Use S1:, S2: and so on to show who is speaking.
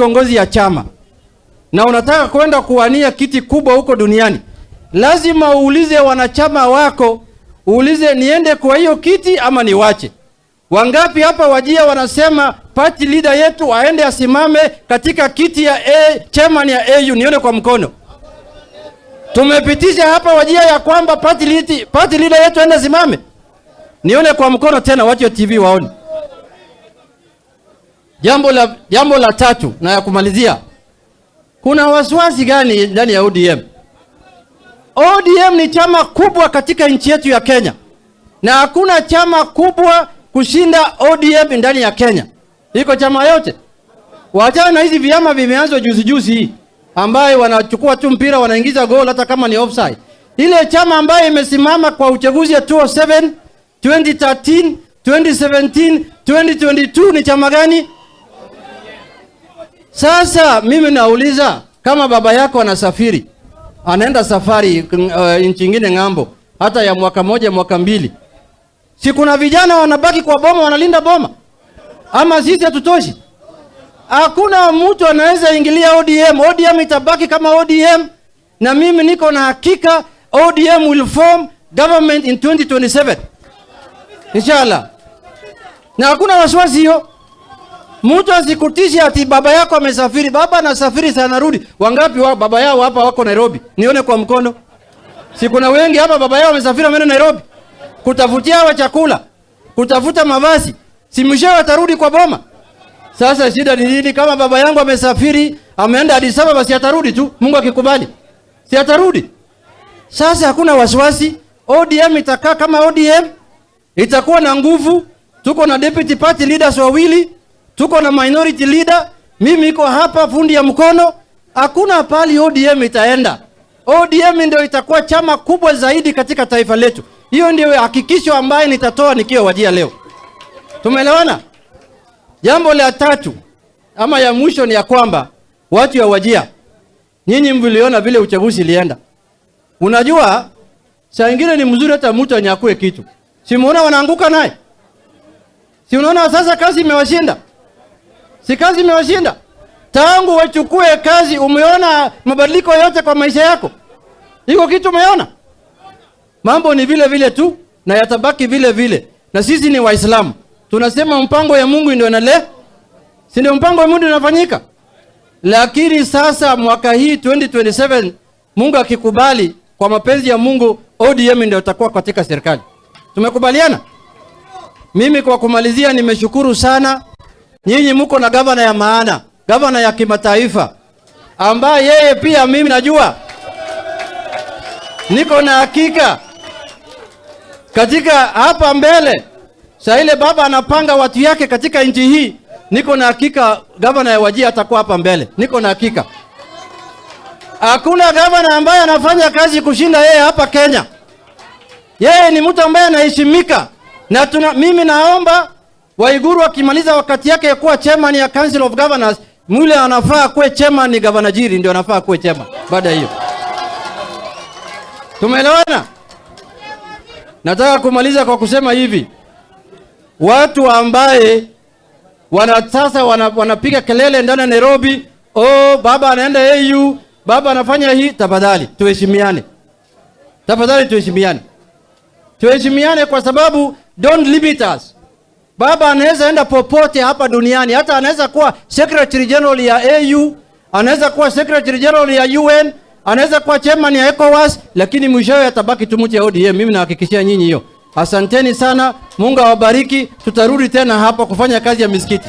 S1: Kiongozi ya chama na unataka kwenda kuwania kiti kubwa huko duniani, lazima uulize wanachama wako, uulize niende kwa hiyo kiti ama niwache. Wangapi hapa Wajir wanasema party leader yetu aende asimame katika kiti ya chairman ya AU? Nione kwa mkono. Tumepitisha hapa Wajir ya kwamba party leader yetu aende asimame. Nione kwa mkono tena, watu wa TV waone. Jambo la tatu na ya kumalizia, kuna wasiwasi gani ndani ya ODM? ODM ni chama kubwa katika nchi yetu ya Kenya, na hakuna chama kubwa kushinda ODM ndani ya Kenya. Iko chama yote. Waachana na hizi vyama vimeanzwa juzi juzi hii, ambayo wanachukua tu mpira wanaingiza goal hata kama ni offside. Ile chama ambayo imesimama kwa uchaguzi ya 2007, 2013, 2017, 2022 ni chama gani? Sasa mimi nauliza, kama baba yako anasafiri, anaenda safari nchi nyingine ng'ambo, hata ya mwaka moja, mwaka mbili, si kuna vijana wanabaki kwa boma wanalinda boma? Ama sisi hatutoshi? Hakuna mtu anaweza ingilia ODM. ODM itabaki kama ODM, na mimi niko na hakika ODM will form government in 2027, inshallah, na hakuna wasiwasi hiyo. Mtu asikutishe ati baba yako amesafiri. Baba anasafiri sana, narudi. Wangapi wa baba yao hapa wako Nairobi? Nione kwa mkono. Si kuna wengi hapa baba yao wamesafiri, wameenda Nairobi kutafutia hawa chakula, kutafuta mavazi. Si mwishowe watarudi kwa boma? Sasa shida ni nini? Kama baba yangu amesafiri, ameenda Addis Ababa, si atarudi tu, Mungu akikubali, si atarudi? Sasa hakuna wasiwasi. ODM itakaa kama ODM, itakuwa na nguvu. Tuko na deputy party leaders wawili, tuko na minority leader, mimi iko hapa fundi ya mkono. Hakuna pali ODM itaenda. ODM ndio itakuwa chama kubwa zaidi katika taifa letu. Hiyo ndio hakikisho ambaye nitatoa nikiwa Wajir leo. Tumeelewana? Jambo la tatu ama ya mwisho ni ya kwamba watu ya Wajir, nyinyi mliona vile uchaguzi ilienda. Unajua saa ingine ni mzuri hata mtu anyakue kitu. Si muona wanaanguka naye? Si unaona sasa kazi imewashinda? Si kazi imewashinda? Tangu wachukue kazi, umeona mabadiliko yote kwa maisha yako? Iko kitu umeona? Mambo ni vile vile tu na yatabaki vile vile. Na sisi ni Waislamu. Tunasema mpango ya Mungu ndio inale. Si ndio mpango wa Mungu ndio unafanyika? Lakini sasa mwaka hii 2027, Mungu akikubali, kwa mapenzi ya Mungu, ODM ndio itakuwa katika serikali. Tumekubaliana? Mimi kwa kumalizia, nimeshukuru sana. Nyinyi mko na gavana ya maana, gavana ya kimataifa ambaye yeye pia mimi najua, niko na hakika katika hapa mbele, saa ile baba anapanga watu yake katika nchi hii, niko na hakika gavana ya Wajir atakuwa hapa mbele. Niko na hakika hakuna gavana ambaye anafanya kazi kushinda yeye hapa Kenya. Yeye ni mtu ambaye anaheshimika na mimi naomba Waiguru akimaliza wakati yake ya kuwa chairman ya Council of Governors, mwile anafaa kuwe chairman ni Gavana Jiri, ndio anafaa kuwe chairman baada ya hiyo. Tumeelewana? Nataka kumaliza kwa kusema hivi, watu ambaye sasa wanapiga kelele ndani ya Nairobi, "Oh, baba anaenda AU, baba anafanya hii," tafadhali tuheshimiane, tafadhali tuheshimiane, tuheshimiane kwa sababu don't limit us. Baba anaweza enda popote hapa duniani, hata anaweza kuwa secretary general ya AU, anaweza kuwa secretary general ya UN, anaweza kuwa chairman ya ECOWAS, lakini mwishowe atabaki tu mtu ya ODM. Mimi nahakikishia nyinyi hiyo. Asanteni sana, Mungu awabariki. Tutarudi tena hapa kufanya kazi ya misikiti.